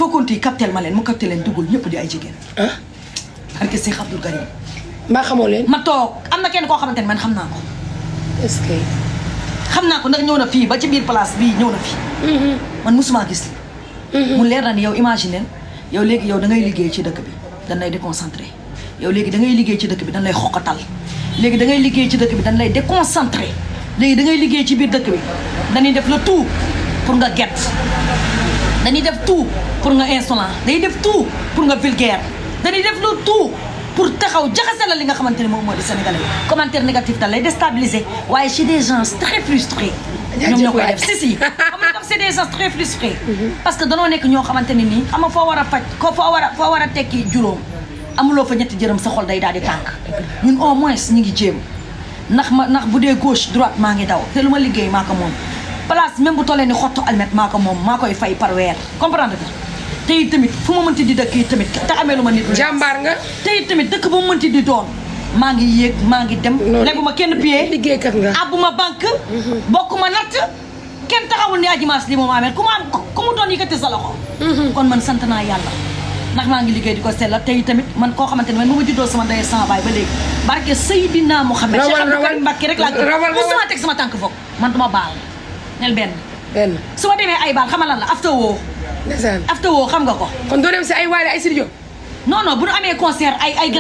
fookonti captel ma leen mu captel leen duggul ñëpp di ay jigéen. ah. parce que Cheikh Abdou Karim. mbaa xamoo leen. ma toog am na kenn koo xamante ne man xam naa ko. est-ce que. xam naa ko ndax ñëw na fii ba ci biir place bii ñëw na fii. man musuma gis li. mu leer na ni yow imaginer yow léegi yow da ngay liggéey ci dëkk bi dañ lay déconcentré yow léegi da ngay liggéey ci dëkk bi dañ lay xoqatal léegi da ngay liggéey ci dëkk bi dañ lay déconcentré léegi da ngay liggéey ci biir dëkk bi dañuy def le tout pour nga gett dañuy def tout pour nga insolent dañuy def tout pour nga vulgaire dañuy def le tout pour taxaw jaxase la li nga xamante ne moom moo di sénégalais commentaire négatif da lay déstabiliser waaye c'est des gens très frustrés ñoom ñoo koy def si xam nga c'est des gens très frustrés parce que danoo nekk ñoo xamante ne nii xam nga foo war a faj ko foo war a tekki juróom amuloo fa ñetti jërëm sa xol day daal di tànk ñun au moins ñu ngi jéem ndax bu dee gauche droite maa ngi daw te lu ma liggéey maa ko moom place même bu tollee ni xottu almet maa ko moom maa koy fay par weer comprendre nga te it tamit fu ma mënti di dëkk yi tamit te amee lu ma nit jàmbaar nga. te it tamit dëkk bu ma mënti di doon maa ngi yéeg maa ngi dem leguma kenn pied liggéeykat nga. abuma banque bokkuma natt kenn taxawul ni ajimaas li moom amee ku mu doon yëkkati sa loxo kon man sant naa yàlla ndax maa ngi liggéey di ko sellal te it tamit man koo xamante ne man bu ma juddoo sama ndey sama baay ba léegi barke Seydina Mouhamed Cheikh Abdou Karim Mbacké rek laa gën bu sama teg sama tànk foog man duma baal nel benn su ma demee ay baal xama lan la after woo ndeysaan. after woo xam nga ko kon doo dem si ay waale ay studio. non bu ñu amee concert ay